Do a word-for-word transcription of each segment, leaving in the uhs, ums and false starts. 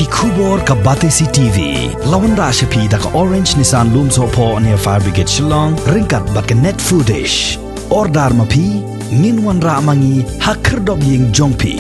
Khubor ka Batesi T V la wanrah sha phi da ka Orange Nissan Lumsohphoh near Fire Brigade Shillong ryngkat bad ka Net Foodish. Order ma phi, ngin wanrah ma ngi ha khyrdop ïing jong phi.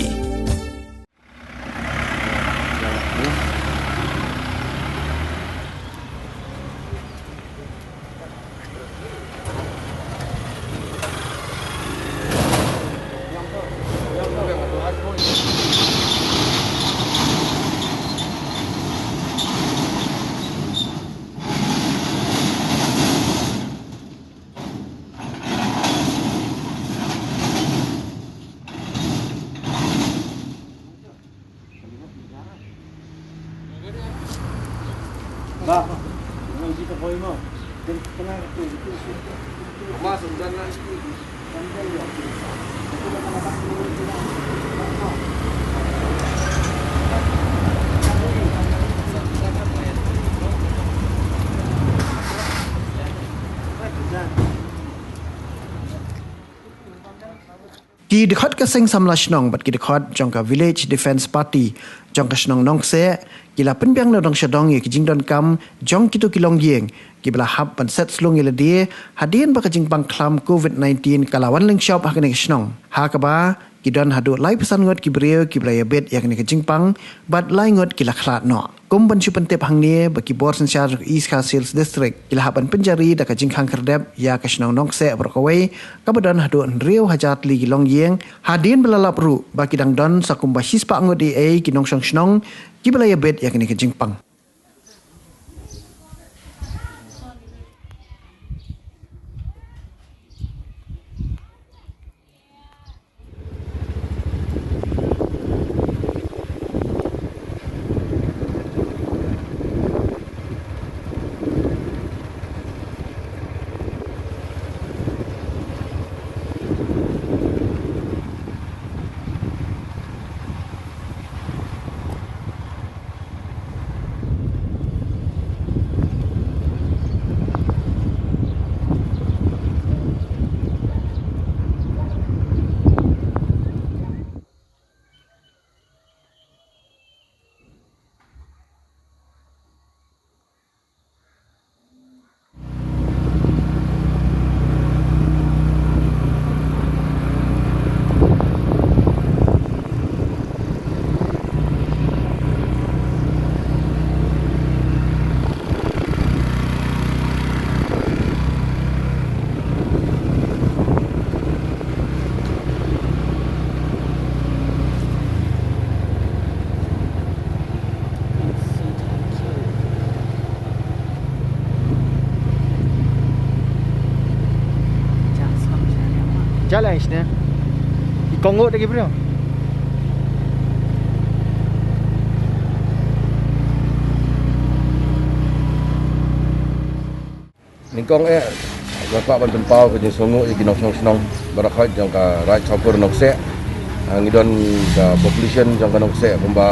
Ki dkhot ka seng samla shnong bad ki dkhot jong ka Village Defence Party jong ka shnong Nongkseh ki la pynbiang na dong sha dong ïa ki jingdonkam jong kito ki longïing kiba la hap ban set slung ïa lade hadien ba ka jingpang khlam covid nineteen ka la wan lyngshop ha kane ka shnong, ha kaba ki don haduh laiphew san ngut ki briew kiba la ïabit ïa kane ka jingpang bad lai ngut ki la khlad noh. Kum ban shu pyntip hangne ba ki bor synshar jong ka East Khasi Hills District ki la hap ban pynjari da ka jingkhang khyrdep ïa ka shnong Nongkseh baroh kawei, kaba don haduh hynriew hajar tylli ki longïing, hadien ba la lap ruh ba ki dang don sa kumba shispah ngut eiei ki nongshong shnong kiba la ïabit ïa kane ka jingpang. Jalan sini. Ikong ngut lagi bro. Nyngkong eh, nga kwah ban pynpaw ka jingsngewnguh ïa ki nongshong shnong baroh khoit jong ka Raid Shawpor Nongkseh. Ah, ngi don ka population jong ka Nongkseh kumba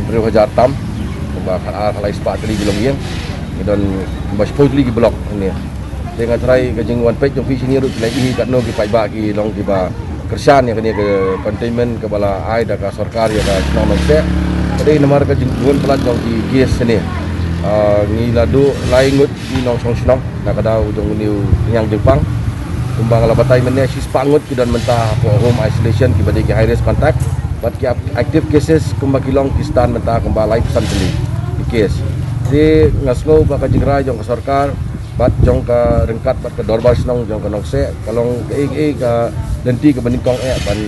hynriew hajar tam, kumba khatar khatlai spah tylli ki longïing. Ngi don kumba shiphew tylli ki block hangne. Te nga tharai ka jingwan peit jong phi shane ruh phi la ïohi katno ki paidbah ki long kiba kyrshan ïa kane ka containment kaba la ai da ka sorkar ïa ka shnong Nongkseh. Ka dei namar ka jingbun palat jong ki case shane. Ah, ngi la duh lai ngut ki nongshong shnong na ka daw jong une u khñiang jingpang. Kumba nga la batai mynne, shispah ngut ki don mynta hapoh home isolation kiba dei ki high risk contact. Bad ki ap-, active cases kumba ki long ki stad mynta kumba laiphew san tylli ki case. Te nga sngew ba ka jingrai jong ka sorkar bad jong ka ryngkat bad ka dorbar shnong jong ka Nongkseh ka long kaei kaei ka lynti kaba nyngkong eh ban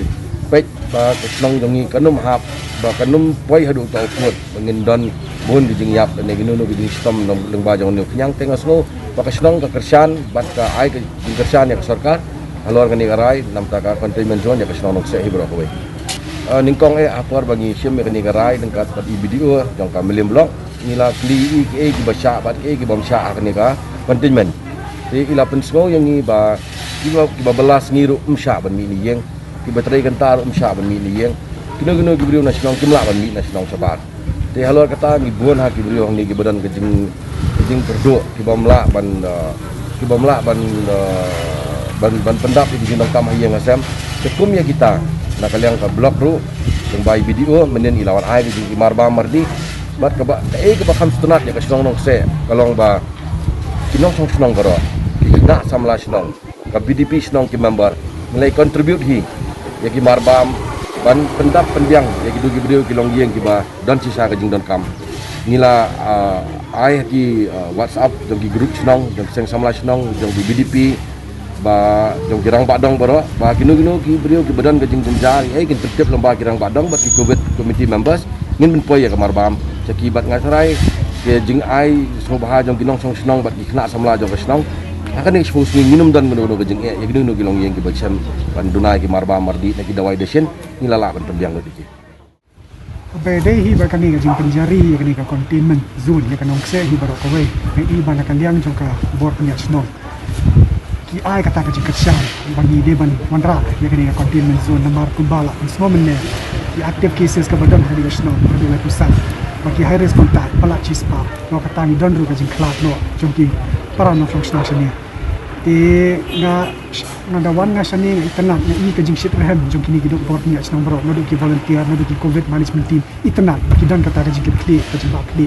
peit ba ka shnong jong ngi kan ym hap, ba kan ym poi haduh katta katta ba ngin don bun ki jingïap lane kino kino ki jingshitom lyngba jong une u khñiang. Te nga sngew ba ka shnong ka kyrshan bad ka ai ka jingkyrshan ïa ka sorkar halor kane ka rai namar ka containment zone ïa ka shnong Nongkseh hi baroh kawei. Ah, nyngkong eh ha por ba ngi shim ïa kane ka rai ryngkat bad i B D O jong ka Mylliem Block, ngi la kylli i kiei kiba shah bad kiei kibym shah ha kane ka containment. Te i la pynsngew ïa ngi ba kiba, kiba bylla sngi ruh ym shah ban mih na ïing, kiba trei kynta ruh ym shah ban mih na ïing. Kino kino ki briew na shnong kim lah ban mih na shnong shabar. Te halor kata ngi bun ha ki briew hangne kiba don ka jing, ka jingkyrduh, kibym lah ban, eh, kibym lah ban, eh, ban, ban pyndap ïa ki jingdonkam ha ïing ha sem. Te kum ïa kita na ka liang ka block ruh, lyngba i B D O mynnin i la wan ai ka jingimar bam mardi. Bad kaba, kaei kaba kham sngewtynnat ïa ka shnong Nongkseh ka long ba ki nongshong shnong baroh, ki khynnah samla shnong, ka B D P shnong ki member, ngi la contribute hi ïa ki marbam ban pyndap pynbiang ïa kitu ki briew ki longïing kiba don shisha ka jingdonkam. Ngi la, ah, ai ha ki, ah, WhatsApp jong ki group shnong, jong ki seng samla shnong, jong ki B D P, ba jong ki rangbah dong baroh, ba kino kino ki briew kiba don ka jingjynjar, eh, kin pyntip lyngba ki rangbah dong bad ki COVID committee members, ngin pynpoi ïa ka marbam sha ki. Bad nga tharai ka jingai sngewbha jong ki nongshong shnong bad ki khynnah samla jong ka shnong, ha kane ka sngi ngin ym don kano kano ka jingeh ïa kino kino ki longïing kiba shem ban duna ïa ki marbam mardih na ki dawai dashin. Ngi la lah ban pynbiang lut ïa ki. Ba dei hi ba kane ka jingpynjari ïa kane ka containment zone ïa ka Nongkseh hi baroh kawei, nga i ba na ka liang jong ka bor pynïaid shnong ki ai kata ka jingkyrshan ba ngi dei ban wanrah ïa kane ka containment zone, namar kumba la pynsngew mynne, ki active cases kaba don ha kane ka shnong haduh laiphew san, ba ki high risk contact palat shispah. Namar kata ngi don ruh ka jingkhlad noh jong ki para nongshong shnong shane. Te nga, nga da wan nga shane nga itynnad, nga i ka jingshitrhem jong kine ki dong bor pynïaid shnong baroh, naduh ki volunteer, naduh ki COVID management team, itynnad ba ki don kata ka jingkitkhlieh, ka jingbakla.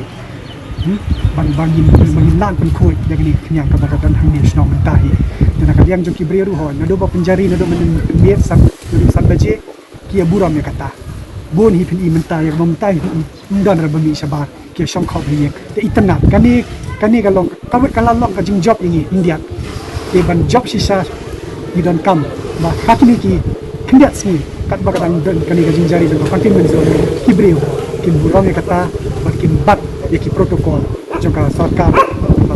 Hmm? Ban, ban ngin, ban ngin lah pynkhuid ïa kane ka khñiang kaba ka don hangne shnong mynta hi. Te na ka liang jong ki briew ruh hooid, naduh ba pynjari, naduh mynmiet san, naduh san baje, ki ïa burom ïa kata. Bun hi phin i mynta, ïa kaba mynta hi phin i, ym don re ba mih shabar, ki ïa shong khop ha ïing. Te itynnad, kane, kane ka long, ka, ka la long ka jingjop ïa ngi khyndiat. Te ban jop shisha, ngi donkam ba ha kine ki khyndiat sngi, katba ka dang don kane ka jingjari jong ka containment zone, ki briew kin burom ïa kata bad kin bat ïa ki protocol jong ka sorkar ba,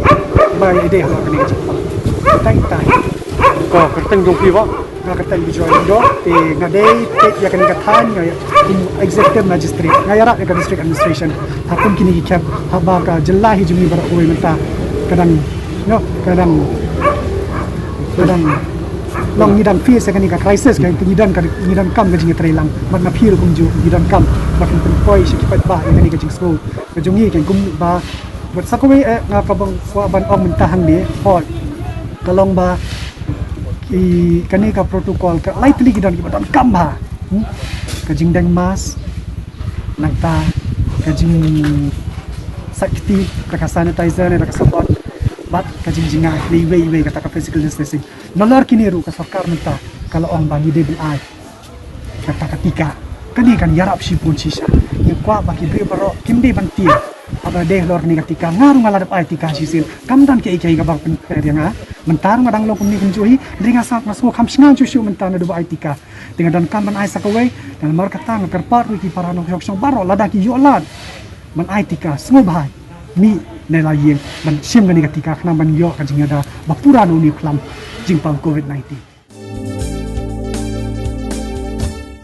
ba ïadei halor kane ka jingpang. Tang ita. Ko kyrteng jong phi ba? Nga kyrteng Bijoy Lyngdoh, te nga dei peit ïa kane ka thaiñ, nga kum executive magistrate, nga ïarap ïa ka district administration. Ha kum kine ki camp, haba ka jylla hi jong ngi baroh kawei mynta ka dang, no, ka dang, ka dang long, ngi dang face ïa kane ka crisis, ka ngi don, ka ngi donkam ka jingïatreilang. Bad na phi ruh kumjuh ngi donkam ba kin pynpoi sha ki paidbah ïa kane ka jingsngew ka jong ngi, ka kum ba, bad sa kawei, eh, nga kaba kwah ban ong mynta hangne, hooid, ka long ba ki, kane ka protocol ka lai tylli ki don kiba donkam bha. Hmm? Ka jingdeng mask, nangta ka jingsait kti da ka sanitizer ne da ka sabon, bad ka jingjngai na iwei iwei kata ka physical distancing. Nalor kine ruh ka sorkar mynta ka la ong ba ngi dei ban ai kata ka tika. Kane kan ïarap shibun shisha. Ngi kwah ba ki briew baroh kim dei ban tieng haba dei halor kane ka tika. Nga ruh nga la dep ai tika shisien, kam don kaei kaei kaba pynpher ïa nga. Mynta ruh nga dang long kumne kumjuh hi, hynrei nga sa, nga sngewkham shngaiñ shuh shuh mynta naduh ba ai tika. Te nga donkam ban ai sa kawei, namar kata nga kyrpad ruh ïa ki para nongshong shnong baroh, lada ki ïoh lad ban ai tika, sngewbha mih ne la ïing ban shim kane ka tika khnang ban ïoh ka jingïada ba pura na une u khlam jingpang COVID nineteen.